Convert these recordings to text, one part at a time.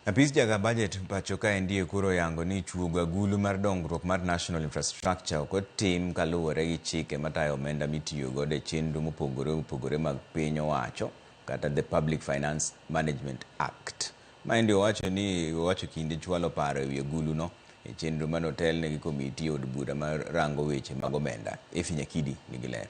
Apis jaga budget pacho kaendi koro oyango ni chuogo agulu mar dongruok mar National Infrastructure ok otim kaluwore gi chike matayo omenda mitiyo godo e chenro mopogore opogore mag piny owacho kata the Public Finance Management Act. Maendi owacho ni owacho kinde chwalo paro ewi agulu no e chenro mane otelne gi komiti e od bura mar rango weche mag omenda. Effie Nyakidi nigi ler.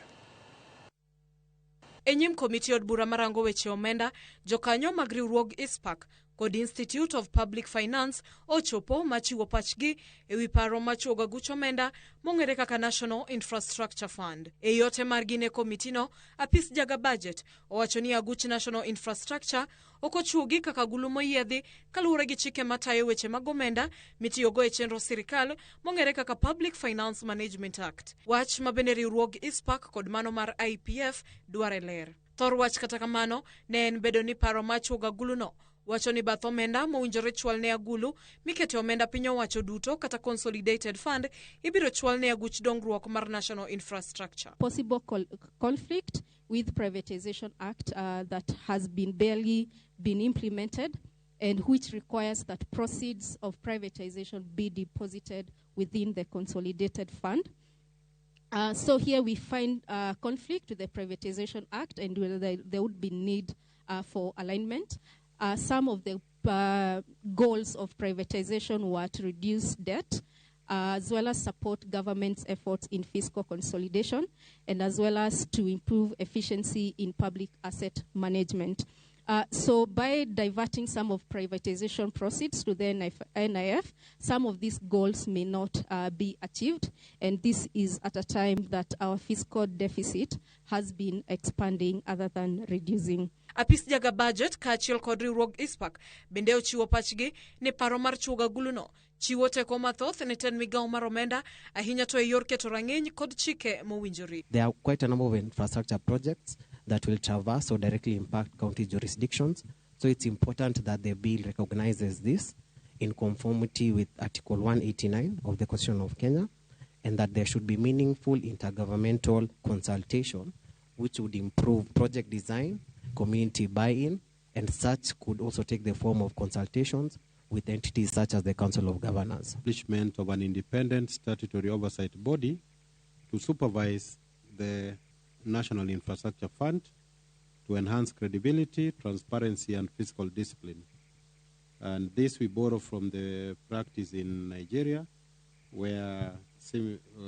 E nyim komiti od bura marango weche omenda, jokanyo mag riwruog ICPAK kod Institute of Public Finance ochopo machiwo pachgi ewi paro machuogo aguch omenda mong'ere kaka National Infrastructure Fund. E yote margi ne komitino, apis jaga budget owacho ni aguch National Infrastructure ok ochuogi kaka agulu moyiedhi kaluwore gi chike matayo weche mag omenda mitiyogo e chenro sirikal mong'ere kaka Public Finance Management Act. Wach ma bende riwruog ICPAK kod mano mar IPF dware ler. Thor wach kata kamano ne en bedo ni paro machuogo aguluno wacho ni bath omenda mowinjore chwal ne agulu mikete omenda piny owacho duto kata Consolidated Fund ibiro chwal ne aguch dongruok mar National Infrastructure. Possible conflict with Privatization Act that has been barely been implemented and which requires that proceeds of privatization be deposited within the consolidated fund. So here we find conflict with the Privatization Act and whether there would be need for alignment. Some of the goals of privatization were to reduce debt, as well as support government's efforts in fiscal consolidation, and as well as to improve efficiency in public asset management. So by diverting some of privatization proceeds to the NIF, some of these goals may not be achieved. And this is at a time that our fiscal deficit has been expanding other than reducing. Apis jaga budget kaachiel kod riwruog ICPAK bende ochiwo pachgi ni paro mar chuogo aguluno chiwo teko mathoth ne tend migawo mar omenda ahinya to e yor keto rang'iny kod chike mowinjore. There are quite a number of infrastructure projects that will traverse or directly impact county jurisdictions. So it's important that the bill recognizes this in conformity with Article 189 of the Constitution of Kenya, and that there should be meaningful intergovernmental consultation which would improve project design, community buy-in, and such could also take the form of consultations with entities such as the Council of Governors. Establishment of an independent statutory oversight body to supervise the National Infrastructure Fund to enhance credibility, transparency, and fiscal discipline. And this we borrow from the practice in Nigeria, where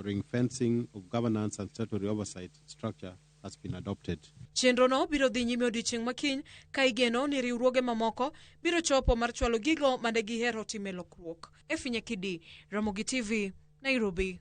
ring fencing of governance and statutory oversight structure has been adopted. Chenro no biro dhi nyime odiochieng' makiny ka igeno ni riwruoge mamoko biro chopo mar chwalo gigo mane gihero time lokruok. Effie Nyakidi, Ramogi TV, Nairobi.